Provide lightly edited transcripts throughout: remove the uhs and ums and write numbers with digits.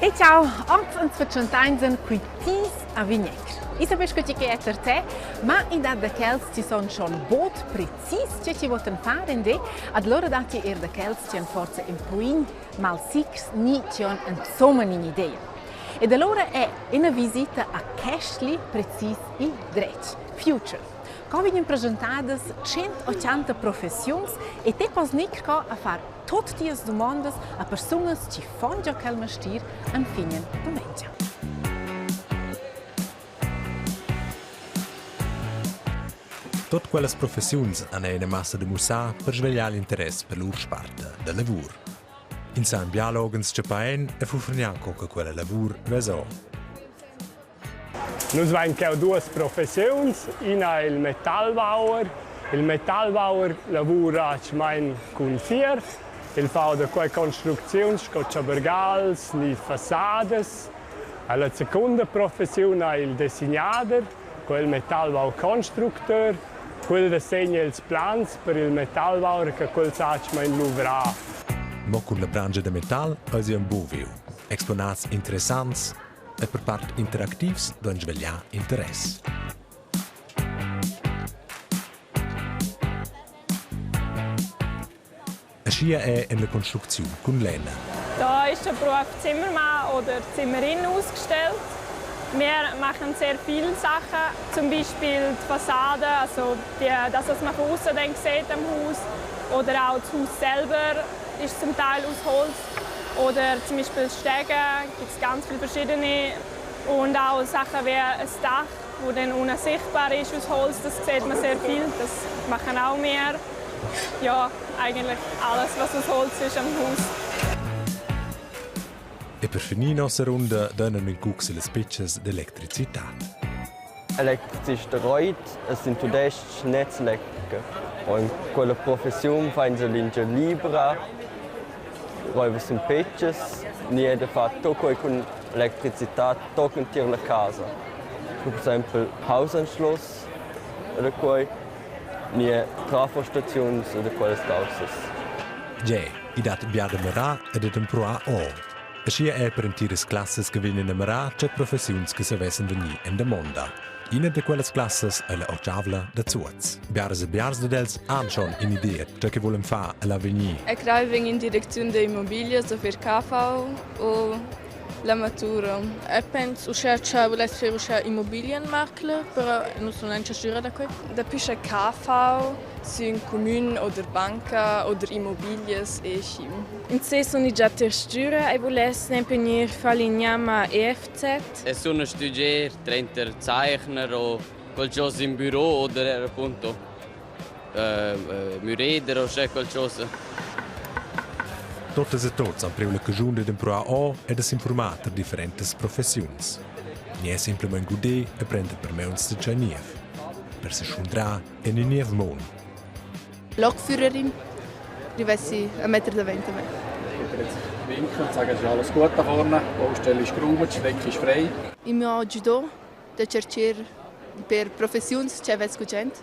E ciao, oz ans fatschentains en cui tis a Vignecr. I sapes che ti che è per te, ma i dat da quels chi son schon bod precis che chi votan far in de, ad loro datti er da quels chi han forza in puin malsics ni chi han insomma nin'idea. Ed allora è ina visita a Kästli precis il dretg. Future. Co vegnan presentadas 180 professiuns e te pos gnir co a far tot tias dumondas a persunas chi fon giò quel mestier anfignen dumengia. Tot quellas professiuns han ina massa da mussar per svegliar l'interess per lur sparta da lavur. Ins ha in bialogens che paen e fuffergnà co che quella lavur vesa. Nus vain cheu duas professiuns, ina il metallbauer. Il metallbauer lavura atgnamein cun fier. El fa da quei construcziuns sco tschabergals ni fassadas. La secunda professiun ha il dessignader, quel metallbau constructur. Quel dessegna ils plans per il metallbauer che quel sa atgnamein luvrar. Mo cun la branscha da metal eisi aunc buc viu. Exponats interessants e per part interactivs duein svegliar interess. Aschia è en la construcziun cun lenna. Da ist der Beruf Zimmermann oder Zimmerin ausgestellt. Wir machen sehr viele Sachen, zum Beispiel die Fassade, also die, das, was man von außen dann sieht am Haus, oder auch das Haus selber ist zum Teil aus Holz. Oder zum Beispiel Stege, gibt es ganz viele verschiedene. Und auch Sachen wie ein Dach, wo dann unten sichtbar ist aus Holz, das sieht man sehr viel. Das machen auch wir. Ja, eigentlich alles, was aus Holz ist am Haus. E per finir nossa runda dönan in cucs las pitschas d'electricitad. Electricist Reut es in tudais-ch Netzelektriker. In quella professiun fainsa lingia libra, raiva sün petschas, gnir da far tuot quai cun electricità tochen tier la casa. Per exaimpel Hausanschluss oder quai, gnir trafostaziuns oder quellas caussas. Ge, i dat bia da mirar ed ed empruar or. Aschia è per entiras classas che vegnan a mirar tge professiuns che savessen vegnir en damonda. Ina da quellas classas è la otgavla da Zuoz. Biaras e biars dad els han schon in'idea tge che vulan far all'avegnir. Ich glaube, wegen in Direktion der Immobilien, so für KV o la matura. E pens uschè cha vuless fer uschè Immobilienmakler, però nu sun auncha sgüra da que. Daplü cha KV sün cumün oder banca oder immobiglias e schi. In se sun già ter stüra e vuless nempe gnir falignama EFZ. E sun stüdger trenter zeichner o qualchosa in büro oder er appunto müreder o sche qualchosa. Totas e tots han priu la caschun dad empruar o e da s'informar tar differentas professiuns. Ni è simplamain guder e prender per mauns da tschai niev. Per sesundrar en in niev mund. Lokführerin, rivessi a metter davent a me. Winkel, sagen Sie alles gut da vorne, Baustelle ist geräumt, Strecke ist frei. Il mio giudò da cercher per professiuns che vess gugent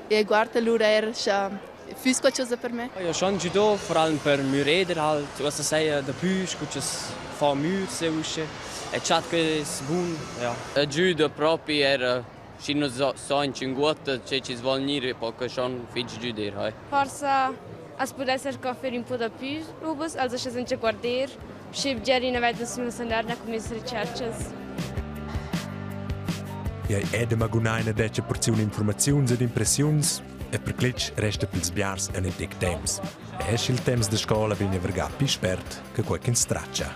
e guarda lura er scha füss qualchosa per me. Ja, schon Judo, vor allem per Müreder halt, was ich sage, da pü, gut es fa Mür se usche. E chat che es bun, ja. E giudo propi era schi nu so in cinguotta che chi's voul gnir po que schon fich giuder, hai. Forsa as pudess er co fer ün po da pü robas, also sche senza guarder, sche bger ina veta sun andar cun mias retscherchas. Ei è da magunar ina detga porziun informaziuns ed impressiuns e per cletg resta pils biars en in tec temps. E sch'il temps da scola vegn a vergar pli spert che quei ch'ins traccia.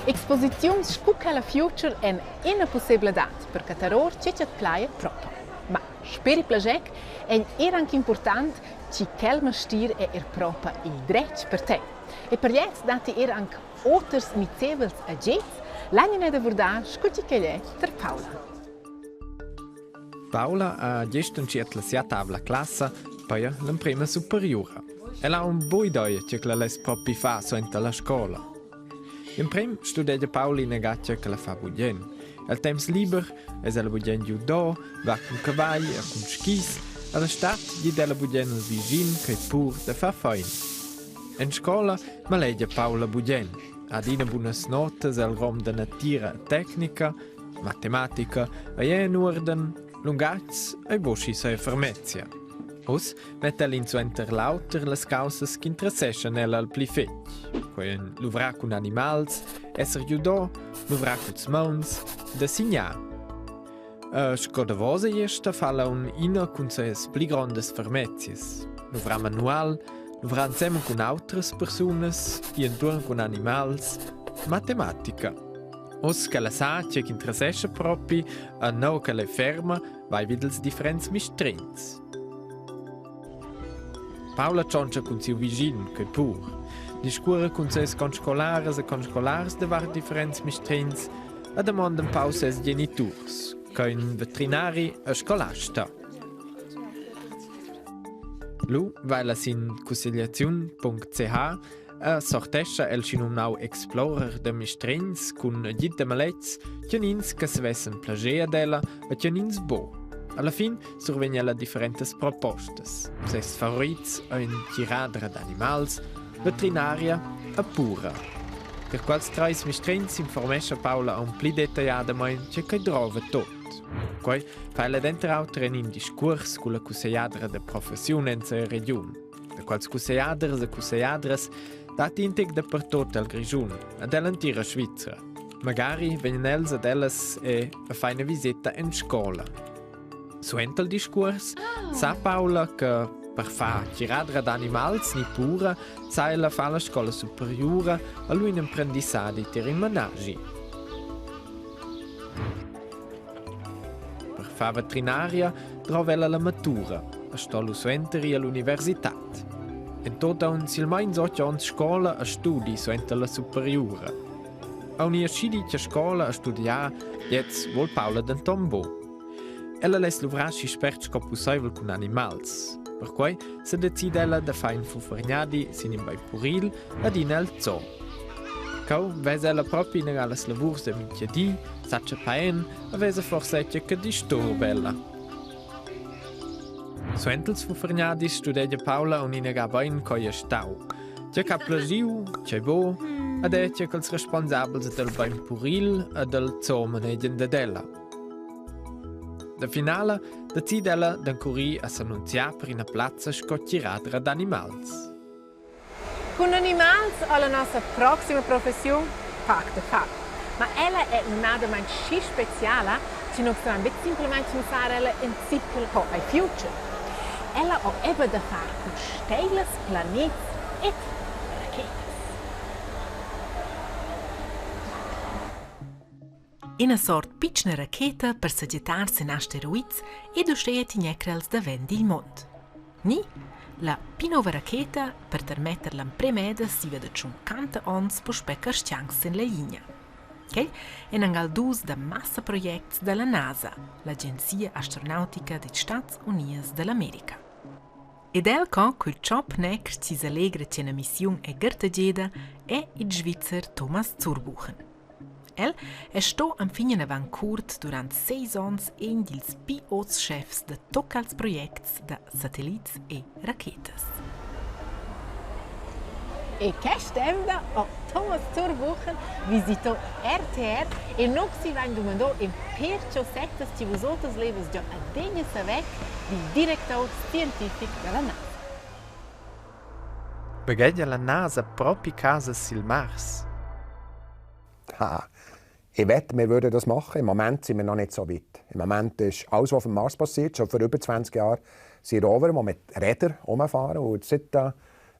Exposiziuns scu quella Future èn ina pussebladad per cattar or tge ch'at plaja propi. Ma sper il plascher è er anc important tgi quel mestier è er propa il dretg per te. E per gliez datti er anc oters nizzevels ageds, l'agna da vurdar scu tgi ch'el è tar Paula. Paula ha gest entschiet la siatavla classa, paja l'emprema superiura. Ella ha un bui doi che la less propi far suenter la scola. Emprem studegia Paula ina gatga che la fa bugen. El temps liber es ella bugen giu do, va cun cavagl e cun skis. Alla stad gida ella bugen il vischin ch'ei pur da far fein. En scola malegia Paula bugen. Adina bunas notas el rom da natira e tecnica, matematica ei en uorden, lungatgs ei buc schi fermezia. Uss metta el in suenter l'auter las caussas ch'interesseschan ella al pli fetg. Quei ein luvrar cun animals, esser giudò, luvrar culs mauns, da signar. Sco davosa gliesta fa ella aunc ina cun sias pli grondas fermezias. Luvrar manual, luvrar ensemen cun autras persunas, ir entuorn cun animals, matematica. Oz ch'ella sa tge ch'interessescha propi e nua ch'ella è ferma, vai vid ils differents mistregns. Paula tschontscha cun siu vischin, quei pur. Discuora cun ses conscolaras e conscolars davart differents mistregns e damonda empau ses geniturs, ch'ein veterinari e scolasta. Lu va ella sin cussegliaziun.ch e sortescha el schinumnau explorer da mistregns cun agid da maletgs tgenins che savessen plager ad ella e tgenins bo. Alla fin survegn ella differentas propostas. Ses favorits ein tiradra d'animals, veterinaria e pura. Per quals treis mistregns informescha Paula aunc pli detagliadamein tge che drova tot. Quei fa ella denter auter en in discuors culla cussegliadra da professiun en sia regiun. Da quals cussegliaders e cussegliadras dat in tec dapertut el Grischun ed ell'entira Svizra. Magari vegnan els ad ellas e a far ina viseta en scola. Suenter il discuors sa Paula che per far tgiradra d'animals ni pura sa ella far la scola superiura a lu in emprendissadi tier in managi. Per far veterinaria drova ella la matura e sto lu suenter ir all'universitad. En tot aunc silmeins otg onns scola e studi suenter la superiura. Aunc ir schi ditg a scola a studiar, gliez vul Paula denton buc. Ella less luvrar schi spert sco pusseivel cun animals. Perquei sedecida ella da far in fuffergnadi sin in bein puril ed in el zoo. Cheu vesa ella propi inaga las lavurs da mintga di, sa paen e vesa forsa era che disturba ella. Suenter ils fuffergnadis studegia Paula aunc inaga bein co ei è stau. Tgei ch'ha plaschiu, tgei bo, ed era tgei ch'ils responsabels dal bein puril e dal zoo manegian dad ella. La finala decida ella d'encurir a s'annunziar per ina plazza sco tgiradra d'animals. Cun animals ha la nossa proxima professiun pac da far. Ma ella è numnadamain schi speciala chi nu san betg simplamaing mussar ella in zichel co ei future. Ella ho eir da far cun steilas, planets ed rachetas. Ina sort pitschna racheta per sajettar sin asteroids ed uscheia tegner quels davent dil mund. Ni la pli nova racheta per tarmetter l'emprema siva da tschuncanta onns puspè carstgauns sin la linea. Quei ein angal dus da massa projects dalla NASA, l'agenzia astronautica dils Stats Unius dall'America. Ed el co cul tschop necr chi s'allegra tiena missiun è gartegieda è il Svizzer Thomas Zurbuchen. El è sto enfin avant curt durant seis onns ein dils pli auts schefs da tocals projects da satellits e rachetas. E quest'emda ho Thomas Zurbuchen visito RTR e nus si vain dumandò in per chosettas chi vus oters levas già adegna saver dil directur scientific da la NASA. Baghegia la NASA propi casas sil Mars? Ha. Ich wette, wir würden das machen. Im Moment sind wir noch nicht so weit. Im Moment ist alles, was auf dem Mars passiert, schon vor über 20 Jahren, sind Rover, die mit Rädern rumfahren. Und seit ein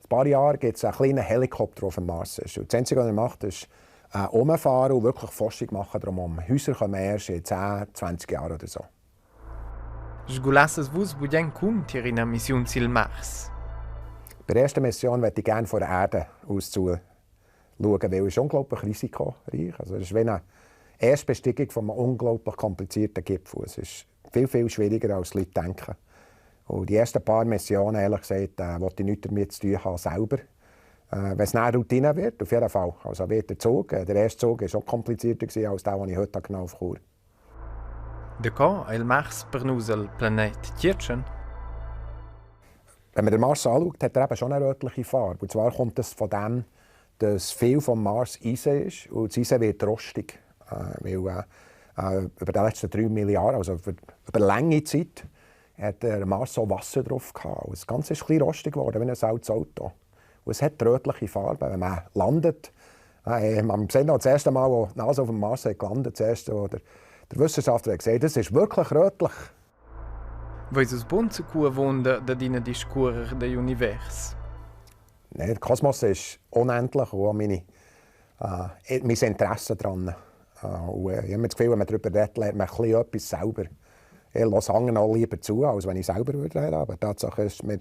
paar Jahren gibt es einen kleinen Helikopter, der auf dem Mars ist. Und das Einzige, was er macht, ist rumfahren und wirklich Forschung machen drumherum. Häuser kommen erst in 10, 20 Jahren oder so. Sgulassas vus bugen cun tier ina missiun sil Mars? Bei der ersten Mission möchte ich gerne von der Erde aus zuschauen, weil es ist unglaublich risikoreich. Also es ist wie eine Erstbesteigung von einem unglaublich komplizierten Gipfel. Es ist viel, viel schwieriger, als die Leute denken. Und die ersten paar Missionen, ehrlich gesagt, wollte ich nichts damit zu tun haben, selber. Wenn es eine Routine wird, auf jeden Fall. Also wird der Zug. Der erste Zug war auch komplizierter als der, den ich heute genau auf Chur. Daco ei il Mars per nus il planet tgietschen? Wenn man den Mars anschaut, hat er eben schon eine rötliche Farbe. Und zwar kommt das von dem, dass viel vom Mars Eisen ist und das Eisen wird rostig. Weil über die letzten 3 Milliarden, also über lange Zeit, hat der Mars so Wasser drauf gehabt. Und das Ganze ist ein bisschen rostig geworden, wie ein altes Auto. Und es hat rötliche Farbe. Wenn man landet, man sieht noch das erste Mal, als die NASA auf dem Mars hat gelandet, das erste, wo der Wissenschaftler hat gesagt, das ist wirklich rötlich. Veis uss bun zacu avunda dad ina discuorer digl univers? Nein, der Kosmos ist unendlich und auch mein Interesse daran. Und ich habe das Gefühl, wenn man darüber redet, lernt man ein bisschen etwas selber. Ich höre anderen auch lieber zu, als wenn ich selber reden würde. Aber die Tatsache ist, wir,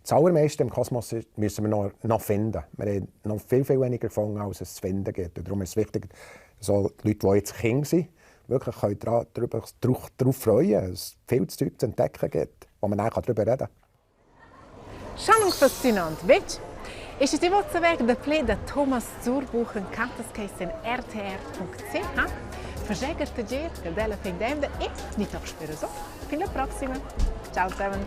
das Allermeiste im Kosmos müssen wir noch finden. Wir haben noch viel, viel weniger gefunden, als es zu finden gibt. Und darum ist es wichtig, dass auch die Leute, die jetzt Kinder sind, wirklich können darauf freuen, dass es viel Zeug zu entdecken gibt, wo man dann darüber reden kann. Schon fascinant, vetsch? E sche ti vuoi saver daplè da Thomas Zurbuchen cattas quai sin rtr.ch. Fageger te gir, galdella fin d'emda e ni toc spera so. Fin la proxima. Ciao zusammen.